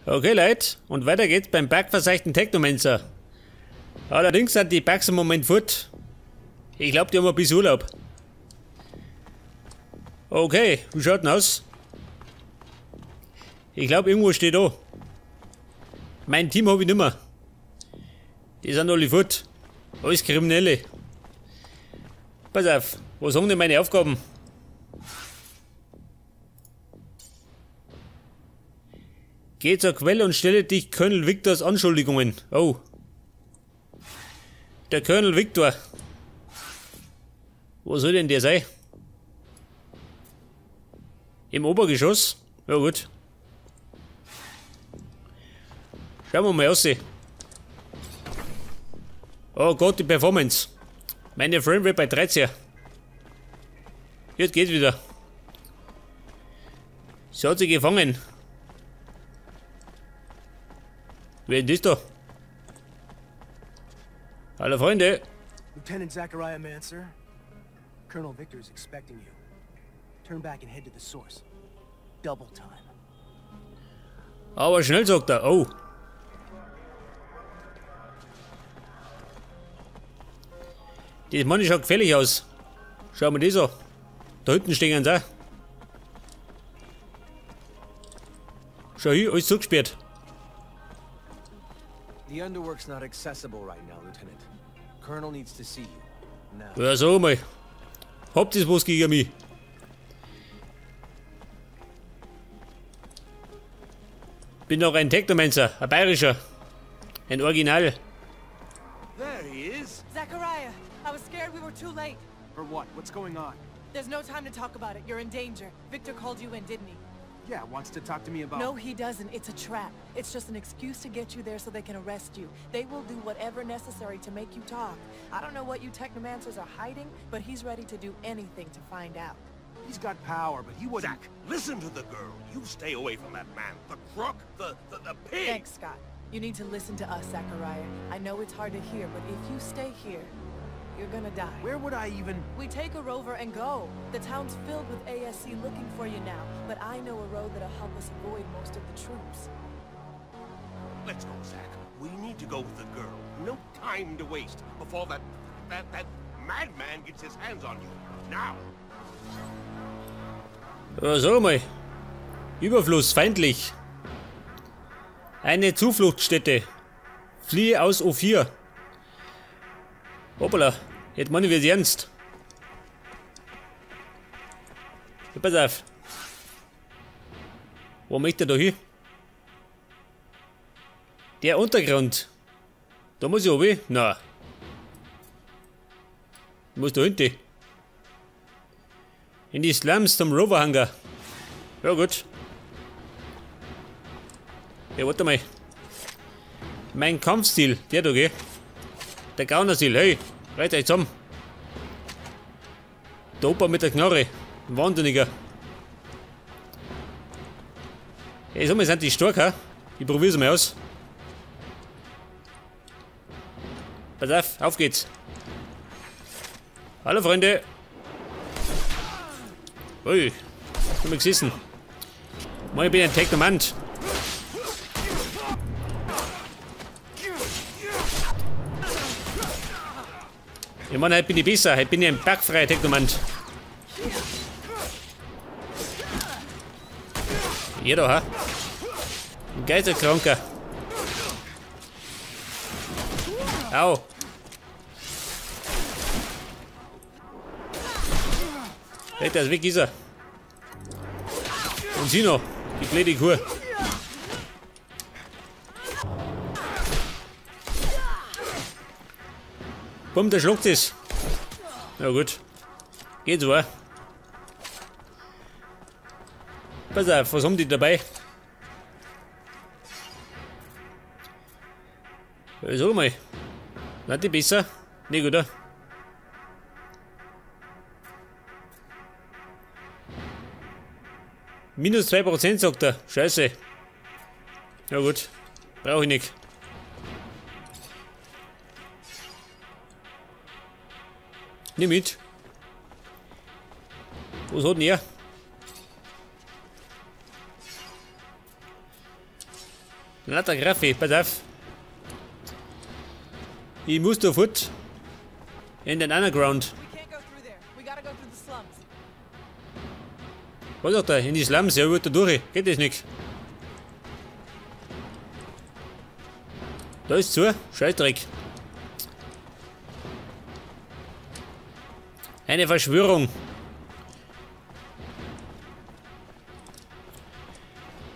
Okay, Leute, und weiter geht's beim bergverseuchten Technomancer. Allerdings sind die Bugs im Moment fort. Ich glaube, die haben ein bisschen Urlaub. Okay, wie schaut denn aus? Ich glaube, irgendwo steht da. Mein Team habe ich nimmer. Die sind alle fort. Alles Kriminelle. Pass auf, was haben denn meine Aufgaben? Geh zur Quelle und stelle dich Colonel Victors Anschuldigungen. Oh. Der Colonel Victor. Wo soll denn der sein? Im Obergeschoss? Ja gut. Schauen wir mal aus. Oh Gott, die Performance. Meine Framerate bei 13. Jetzt geht's wieder. Sie hat sich gefangen. Wer ist das da? Hallo Freunde. Lieutenant Zachariah Manser, Colonel Victor is expecting you. Turn back and head to the source. Double time. Aber schnell, sagt er. Oh. Das Mann schaut gefährlich aus. Schau mal das an. Da hinten stehen sie auch. Schau hier, alles zugesperrt. The underwork's not accessible right now, Lieutenant. Colonel needs to see you. Now. Ja, sag mal. Habt ihr was gegen mich? Bin doch ein Technomancer, ein bayerischer. Ein Original. There he is. Zachariah, I was scared we were too late. For what? What's going on? There's no time to talk about it. You're in danger. Victor called you in, didn't he? Yeah, wants to talk to me about... No, he doesn't. It's a trap. It's just an excuse to get you there so they can arrest you. They will do whatever necessary to make you talk. I don't know what you Technomancers are hiding, but he's ready to do anything to find out. He's got power, but he wouldn't... Zach, listen to the girl. You stay away from that man. The crook, the pig. Thanks, Scott. You need to listen to us, Zachariah. I know it's hard to hear, but if you stay here, you're gonna die. Where would I even... We take a rover and go. The town's filled with ASC looking for you now, but I know a road that'll help us avoid most of the troops. Let's go, Zach. We need to go with the girl. No time to waste before that madman gets his hands on you. Now! Ja, sag mal. Überfluss, feindlich. Eine Zufluchtsstätte. Fliehe aus O4. Hoppala, jetzt meine ich es ernst. Ja, pass auf. Wo möchte er da hin? Der Untergrund. Da muss ich runter? Nein. Ich muss da hinten. In die Slums zum Rover-Hangar. Ja gut. Ja, warte mal. Mein Kampfstil, der da, gell? Der Gaunerstil, hey, reißt euch zusammen. Der Opa mit der Knarre. Ein Wahnsinniger. Hey, so mal sind die stark, ha? Ich probier's mal aus. Pass auf, auf geht's. Hallo Freunde. Ui, hab mich gesessen. Moin, ich bin ein Technomant. Ich meine, heute bin ich besser, heute bin ich ein bergfreier Technomant. Jeder, ha? Ein Geisterkranker. Au. Hey, der ist weg, ist er. Und sie noch, die blöde Kuh. Bumm, der schluckt es. Na gut. Geht so, wa? Pass auf, was haben die dabei? Sag mal. Sind die besser? Nicht, oder? Minus 2% sagt er. Scheiße. Ja gut. Brauche ich nicht. Nimm mit. Was hat denn er? Lauter Graffe, pass auf. Ich muss da fort. In den Underground. Was sagt er? In die Slums? Ja, ich wollte da durch. Geht das nicht? Da ist zu. Scheißdreck. Eine Verschwörung.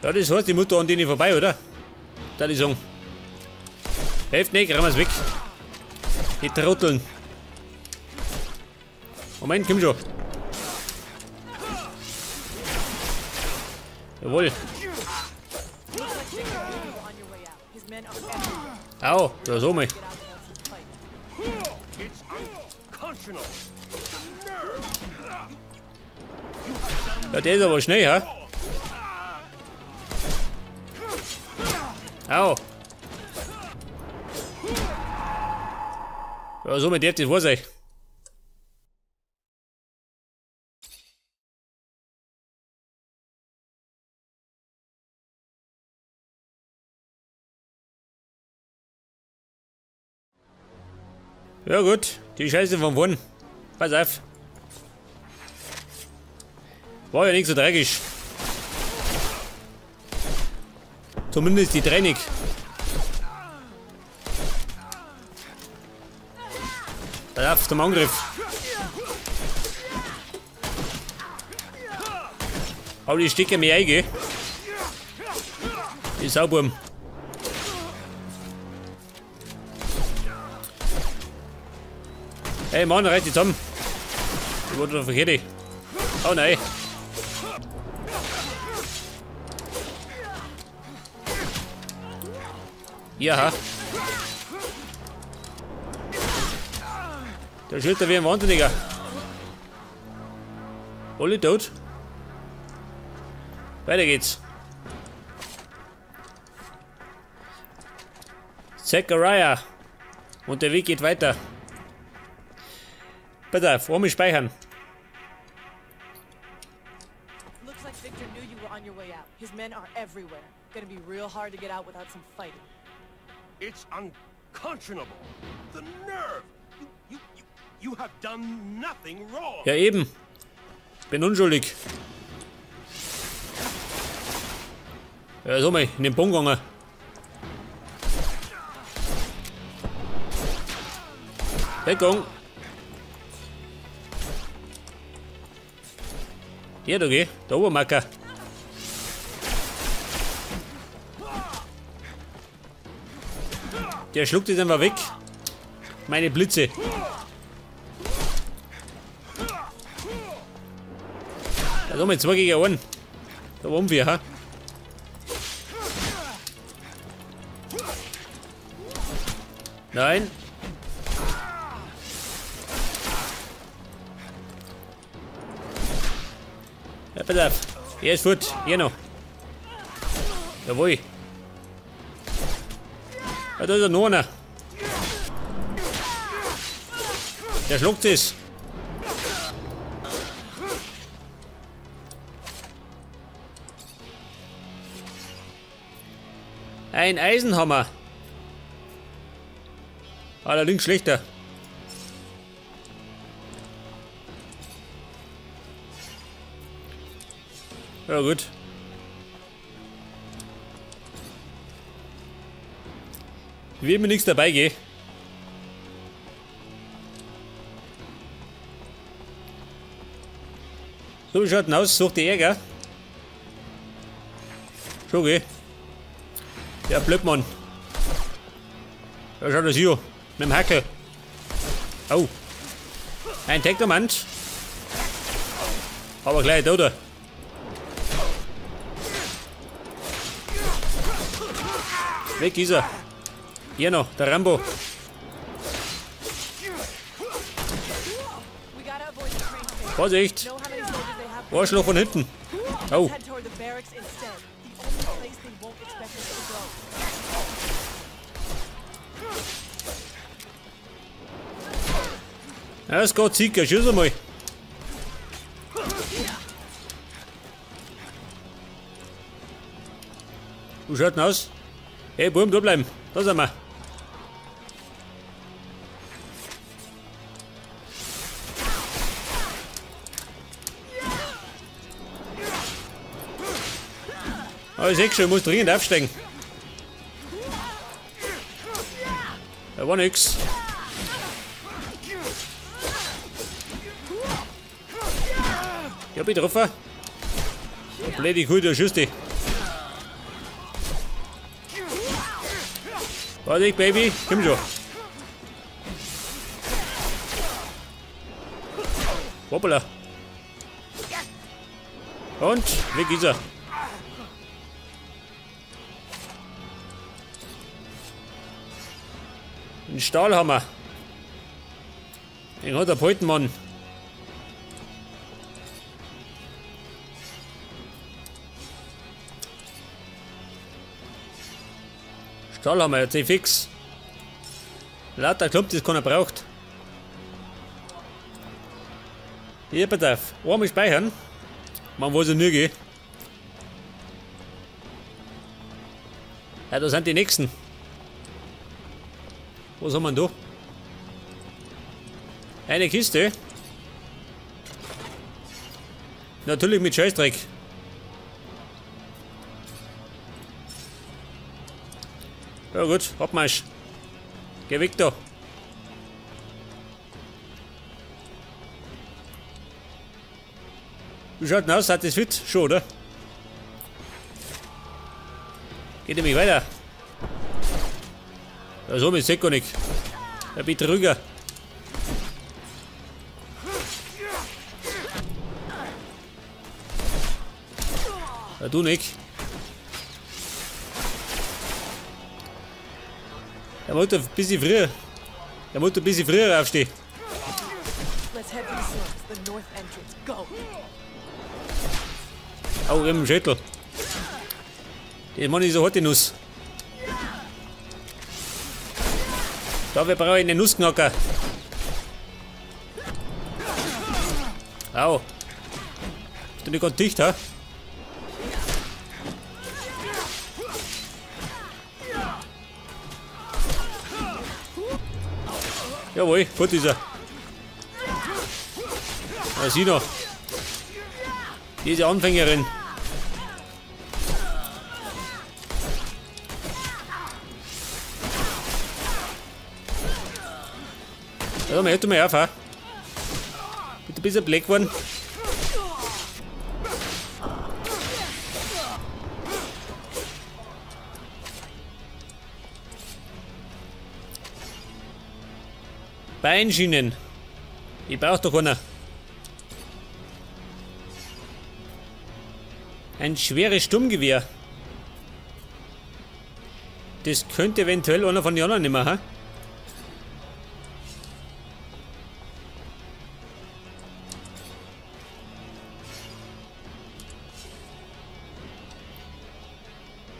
Ja, das heißt, die Mutter an denen vorbei, oder? Da die sagen. Helft nicht, rennen wir's weg. Die Trotteln. Moment, komm schon. Jawohl. Au, da so mal. Ja, der ist aber schnell, hä? Au. Ja, so mit der das war sein. Ja gut, die Scheiße von vorn. Pass auf. War ja nicht so tragisch. Zumindest die Training. Pass auf, zum Angriff. Aber die stecken mir ein, gell? Die Sauburm. Hey Mann, reiß dich zusammen. Ich wurde doch verkehrt. Oh nein. Ja. Der schüttert wie ein Wahnsinniger. Alle tot. Weiter geht's. Zachariah. Und der Weg geht weiter. Bitte, vor mich speichern. Looks like Victor knew you were on your way out. His men are everywhere. Gonna be real hard to get out without some fighting. It's unconscionable. The nerve. You have done nothing wrong. Ja eben. Bin unschuldig. Ja, so mal in den Punkt gegangen. Deckung. Ja, da geh. Der Obermacker. Der schluckt jetzt einfach weg. Meine Blitze. Da haben wir 2 gegen 1. Da waren wir, ha? Nein. Ja, pass auf. Er ist fort. Hier noch. Jawohl. Ja, da ist ja noch einer. Der schluckt es. Ein Eisenhammer. Allerdings schlechter. Ja gut. Wird mir nichts dabei gehen. So, wie schaut denn aus? Sucht die Ärger. Schon, gell? Der Blödmann. Da schaut das hier. Mit dem Hackel. Oh. Ein Technomant. Aber gleich da, oder? Weg ist er. Hier noch, der Rambo. Vorsicht! Arschloch von hinten. Oh. Ja, es geht sicher. Schieß einmal. Wie schaut denn aus? Hey, Buben, da bleiben. Da sind wir. Oh, ich seh schon, ich muss dringend aufsteigen. Da war nix. Ich hab ihn getroffen. Blöde Kuh, da schießt dich. Warte, Baby, komm schon. Hoppala. Und weg ist er. Ein Stahlhammer. Den hat er behalten, Mann. Stahlhammer, jetzt fix. Lauter Klump, das keiner braucht. Hier, pass auf. Einmal speichern. Man weiß ja nie. Ja, da sind die nächsten. Was haben wir denn da? Eine Kiste. Natürlich mit Scheißdreck. Ja gut, Abmarsch. Geh weg da. Wie schaut denn aus? Hat das fit? Schon, oder? Geht nämlich weiter. Ja, so mit gar nicht. Der Betrüger. Ja, du nicht. Der wollte ein bisschen früher. Der wollte ein bisschen früher aufstehen. Au, im Schädel. Das Mann ist so harte Nuss. Da, wir brauchen einen Nussknacker. Au. Bist du nicht ganz dicht, ha? Jawohl, fort ist er. Da sieh noch. Diese Anfängerin. Ja, hör du mal auf, ha? Bitte ein bisschen black geworden. Beinschienen. Ich brauch doch keiner. Ein schweres Sturmgewehr. Das könnte eventuell einer von den anderen nehmen, ha?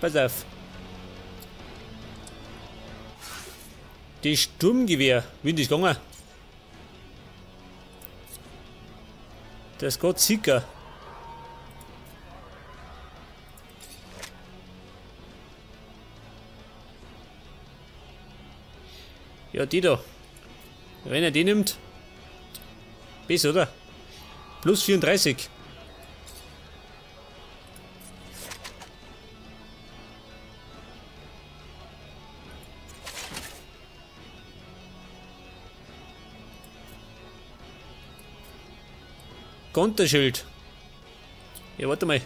Pass auf. Das Sturmgewehr. Wie ist das gegangen? Das geht sicher. Ja, die da. Wenn er die nimmt. Besser, oder? Plus 34. Konterschild. Ja, warte mal.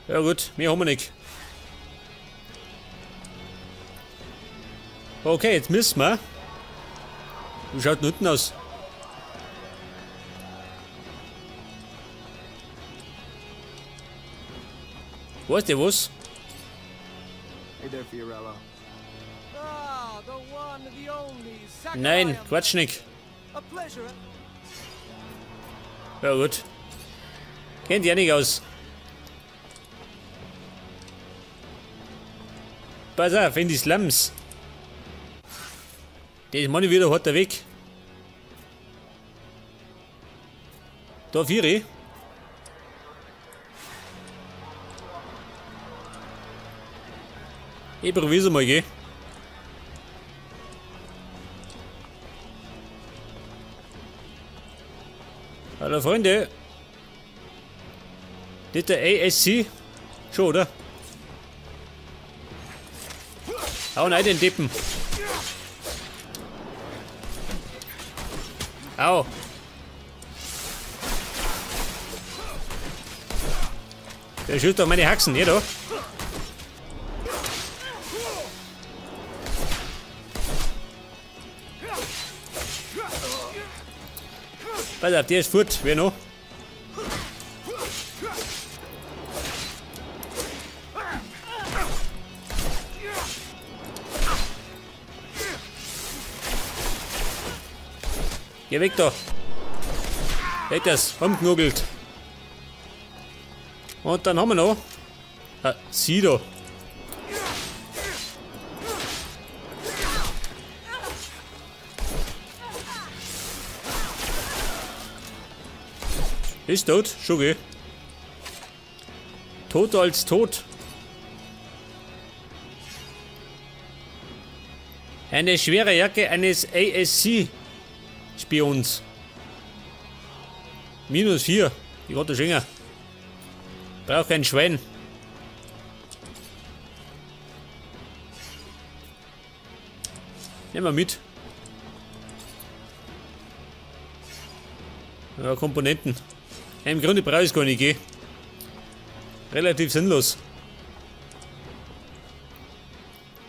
Ja gut, mehr haben wir nicht. Okay, jetzt müssen wir. Wie schaut denn unten aus? Weißt du was? Hey there, Fiorello. Ah, the one, the only, Nein, Quatsch nicht. Ja gut. Kennt ja nicht aus. Pass auf, in die Slums. Das meine ich wieder hart der Weg. Da vier. Ich probier's mal, gell? Hallo Freunde. Das ist der ASC. Schon, oder? Hau rein den Deppen. Au. Der schießt doch meine Haxen, hier da. Pass auf, der ist fort. Wer noch? Geh weg da. Weg das, rumknuggelt. Und dann haben wir noch. Ah, sie da. Ist tot, schon geh. Tot als tot. Eine schwere Jacke eines ASC-Spions. -4. Ich wollte schon. Brauch kein Schwein. Nehmen wir mit. Ja, Komponenten. Im Grunde brauche ich es gar nicht, gell? Relativ sinnlos.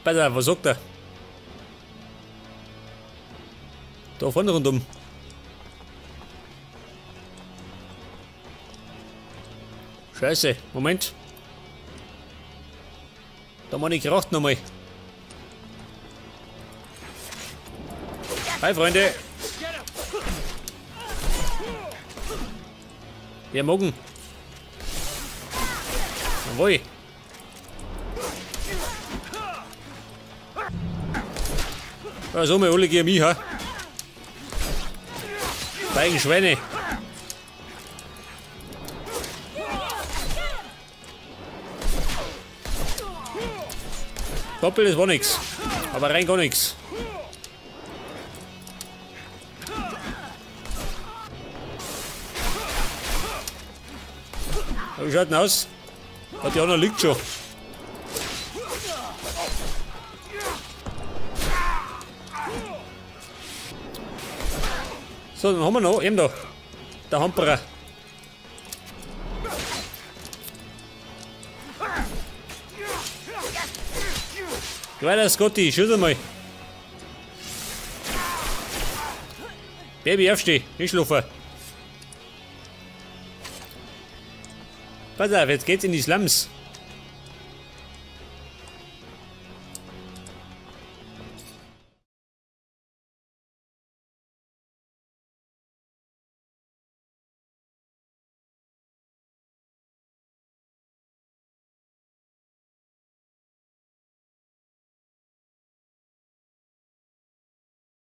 Pass auf, was sagt er? Da vorne rundum. Scheiße, Moment. Da meine ich kracht nochmal. Hi Freunde. Ja, morgen. Jawohl. Ja, so mal alle gegen mich, ha? Feigen Schweine. Doppel, das war nix. Aber rein gar nix. Wie schaut denn aus? Die andere liegt schon. So, dann haben wir noch eben da. Der Hamperer. Geh weiter, Scotty, schieß einmal. Baby, aufsteh, nicht schlafen. Pass auf, jetzt geht's in die Slums.